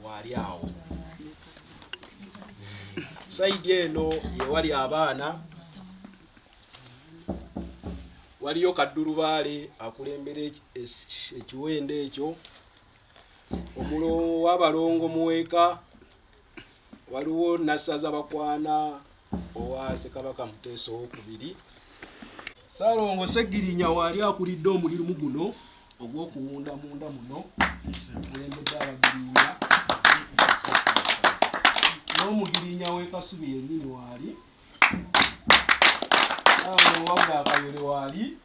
Waali awo. Sayidi eno yewali abaana, waliyo Kaddulubaale akulembera ekiwendo ekyo, omulongo w'abalongo Muweeka, waliwo Nassaza Bakwana owa Ssekabaka Muteesa owokubiri. Ssaalongo Ssegirinya waali akulidde omulimu guno ogw'okuwunda munda muno, kulembedde abagirinya n'omugirinya w'e Kasubi yennyini waali, Ssaalongo Wabula Akayole waali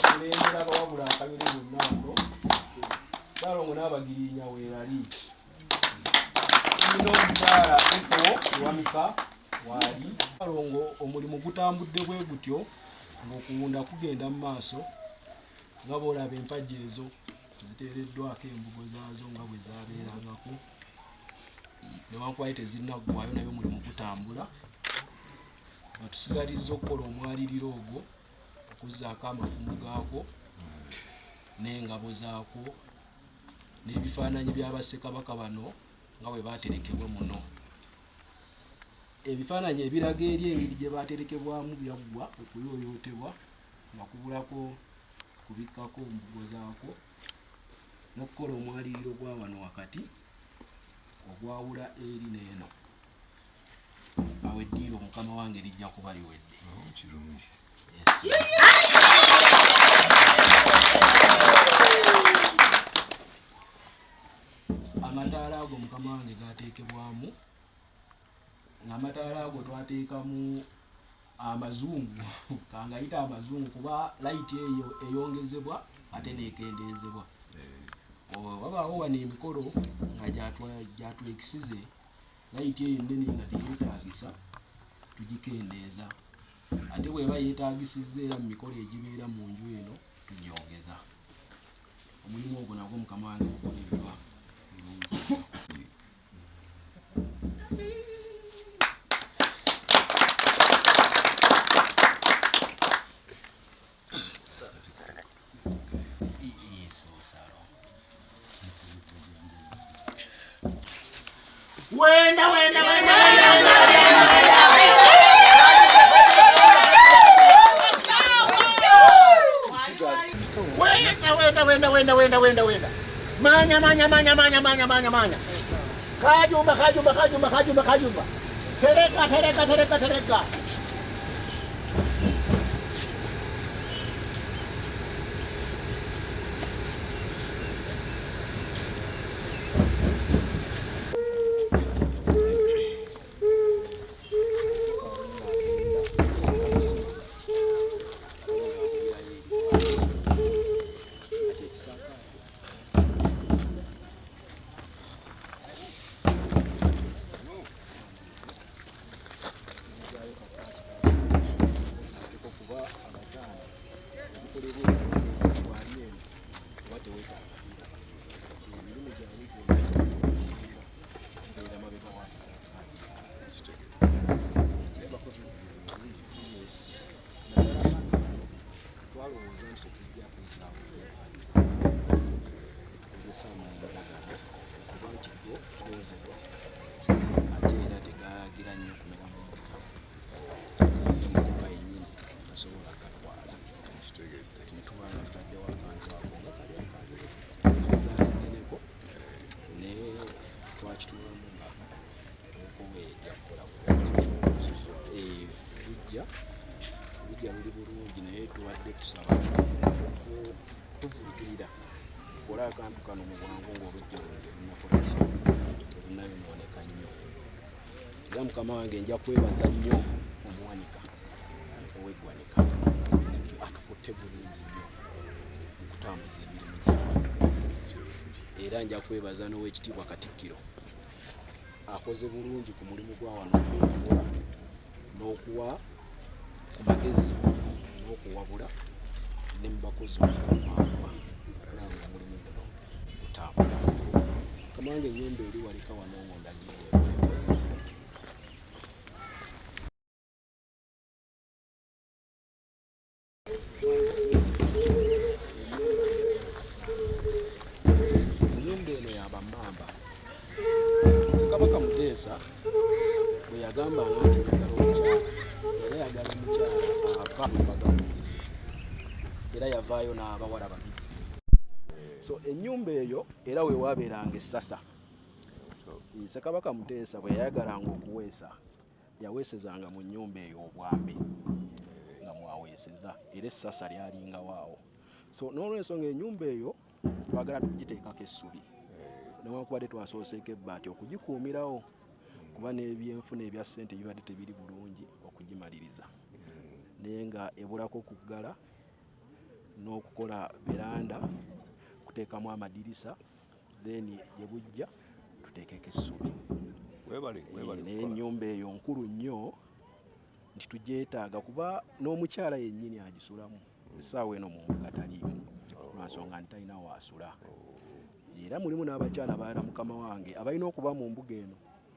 akulembera abawabula akayole bonna wano, Ssaalongo n'abagirinya weebali. Tulina omukyala Eko Kiwanuka waali. Ssaalongo omulimu gutambudde bwe gutyo ng'okuwunda kugenda mu maaso nga bw'olaba empagi ezo ziteereddwako embugo zaazo nga bwe zaabeerangako newankubadde tezinnaggwayo naye omulimu gutambula nga tusigalizza okukola omwaliriro ogwo okuzzaako amafumu gaakwo n'engabo zaakwo n'ebifaananyi bya Bassekabaka bano nga bwe baaterekebwa muno. Ebifaananyi ebiraga eri engeri gye baaterekebwamu byaggwa okuyooyootebwa nga kubulako kubikkako mbugo zaakwo n'okukola omwaliiro gwa wano wakati ogwawula eri n'eno. Awo eddiiro mukama wange lijja kuba liwedde. Oh, kirungi. Amataala ago mukama wange gateekebwamu ng'amataala ago twateekamu amazungu kangayita amazungu kuba layiti eyo eyongezebwa ate nekendeezebwa. Wabaawo wano emikolo nga gyatwekisize layiti eyo ennene nga teyeetaagisa tugikendeeza ate bw'eba yeetaagisizza era mu mikolo egibeera mu nju eno tugyongeza. Omulimu ogwo nagwo mukama wange gukoleddwa bulungi. Wenda, wenda, wenda, wenda, wenda. Wenda, wenda, wenda, wenda, wenda, wenda, wenda. Manya, manya, manya, manya, manya, manya, manya. Kajumba, kajumba, kajumba, kajumba, kajumba. Tereka, tereka, tereka, tereka. Twalowooza nti tetujja kuzzaawo tukozesa amayinja gano kuba nti go goozebwa ate era tegagira nnyo kumera mu mugoba yennyini tasobola katwala kati netuba nga tutaddewo akantu ako nga kali akaneneko naye twakituulamu nga enkowe ejja kukola lujja olujja luli bulungi naye tubadde tusaba tuvulugirira tukole akantu kano mu bwangu ng'olujja luno terunakola ki terunayonooneka nnyo era mukama wange nja kwebaza nnyo omuwanika ow'eggwanika atukutte bulungi nnyo mu kutambuza emirimu gyabwe era nja kwebaza n'owekitiibwa Katikkiro akoze bulungi ku mulimu gwa wano okuwabula n'okuwa ku magezi n'okuwabula ne mu bakozi okukumaakuma okulaba nga omulimu guno gutambula. Kamange ennyumba eri waleka wano ng'ondagirira ekolebwe. Ennyumba eno ya bamaama. Muteesa bwe yagambanga nti njagala omukyala, yali ayagala omukyala ava mu mbaga mu era yavaayo n'abawala babiri. So ennyumba eyo era we waabeeranga essasa. Ssekabaka Muteesa bwe yayagalanga okuweesa, yaweesezanga mu nnyumba eyo obwambe nga mwaweeseza, era essasa lyalingawo awo. So n'olwensonga ennyumba eyo twagala tugiteekako essubi, newankubadde twasooseeko ebbaati okugikuumirawo, kuba n'ebyenfuna ebya ssente bibadde tebiri bulungi okugimaliriza, naye nga ebulako okuggala n'okukola veranda, kuteekamu amadirisa, then gye bujja tuteekeko essubi. Naye ennyumba eyo nkulu nnyo nti tugyetaaga, kuba n'omukyala yennyini agisulamu essaawa eno mu mbuga taliimu, lwansonga nti talina waasula. Era mulimu n'abakyala abalala, mukama wange, abalina okuba mu mbuga eno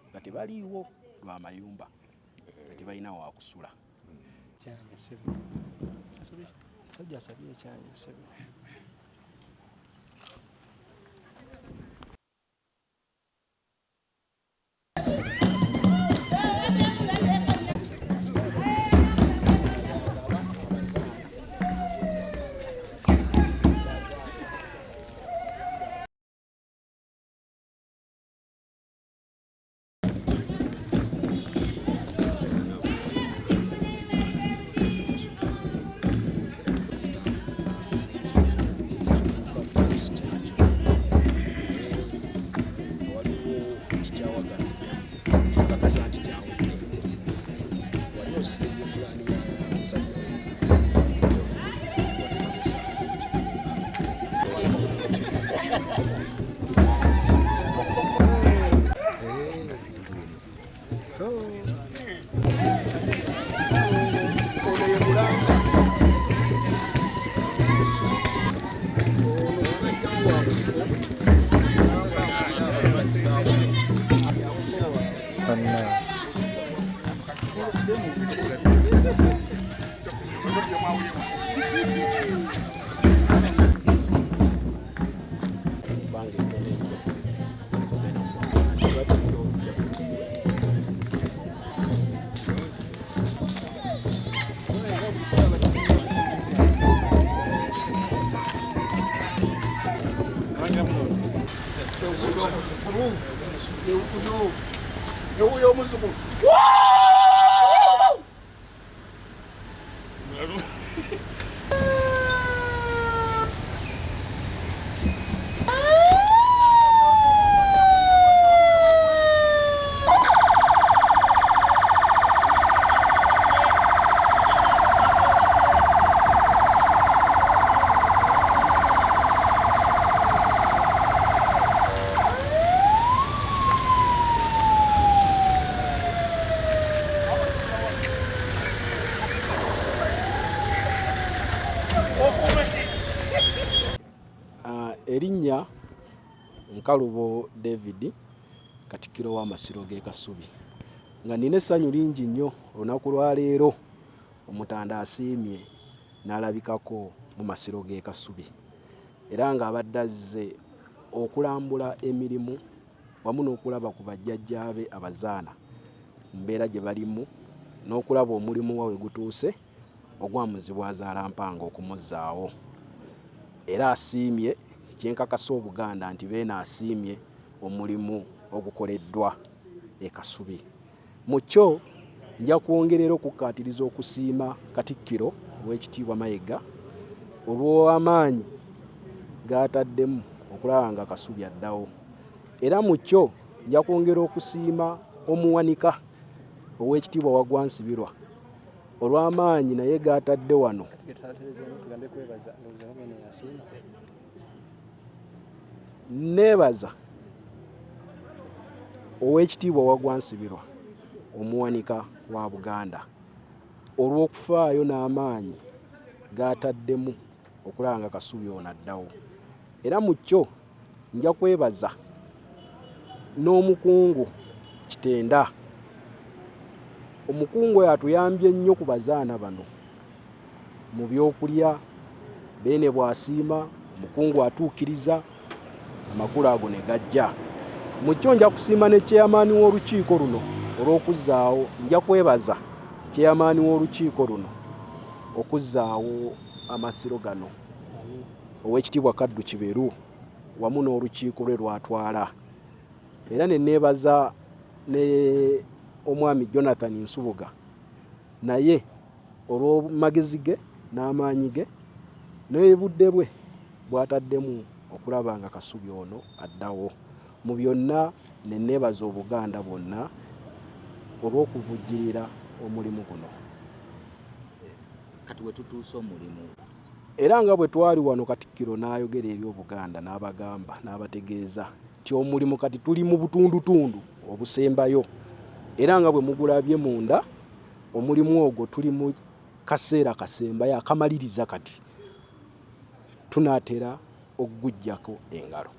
nga tebaliiwo lwa mayumba, nga tebalina wakusula. Kyange ssebo. Musajja asabye ekyange ssebo. Waliwo ekikyawagamiddemu kyakakasa nti kyawedde. Wali osiibye pulaani ya musajja watukozesa okukizimba. Ono ye mulanga, ono musajja wa butiko. Ebbanga ettono ennyo tugenda kuba tubatulira olujja. Ewuyo omuzukulu. Erinnya Nkalubo David, Katikkiro w'Amasiro g'e Kasubi, nga nina essanyu lingi nnyo olunaku lwa leero Omutanda asiimye n'alabikako mu Masiro g'e Kasubi, era ng'abadde azze okulambula emirimu wamu n'okulaba ku bajjajjaabe abazaana mu mbeera gye balimu n'okulaba omulimu wa we gutuuse ogwa Muzibwazaalampanga okumuzzaawo. Era asiimye, kyenkakasa Obuganda nti Beene asiimye omulimu ogukoleddwa e Kasubi. Mu kyo nja kwongera era okukkaatiriza okusiima Katikkiro Oweekitiibwa Mayiga olw'amaanyi g'ataddemu okulaba nga Kasubi addawo. Era mu kyo nja kwongera okusiima Omuwanika Oweekitiibwa Waggwa Nsibirwa olw'amaanyi naye g'atadde wano. Nneebaza Oweekitiibwa Waggwa Nsibirwa Omuwanika wa Buganda olw'okufaayo n'amaanyi g'ataddemu okulaba nga Kasubi ono addawo. Era mu kyo nja kwebaza n'omukungu Kitenda. Omukungu oyo atuyambye nnyo ku bazaana bano mu byokulya. Beene bw'asiima, omukungu atuukiriza amakulu ago ne gajja. Mu kyo nja kusiima ne chairman w'olukiiko luno olw'okuzzaawo, nja kwebaza chairman w'olukiiko luno okuzzaawo amasiro gano, Oweekitiibwa Kaddu Kiberu wamu n'olukiiko lwe lwatwala. Era ne neebaza ne omwami Jonathan Nsubuga naye olw'amagezi ge n'amaanyi ge n'obudde bwe bw'ataddemu okulaba nga Kasubi ono addawo. Mu byonna ne neebaza Obuganda bwonna olw'okuvujjirira omulimu guno. Kati we tutuuse omulimu. Era nga bwe twali wano Katikkiro n'ayogera eri Obuganda n'abagamba n'abategeeza nti omulimu kati tuli mu butundutundu obusembayo era nga bwe mugulabye munda omulimu ogwo tuli mu kaseera kasembayo akamaliriza kati tunaatera okuguggyako engalo.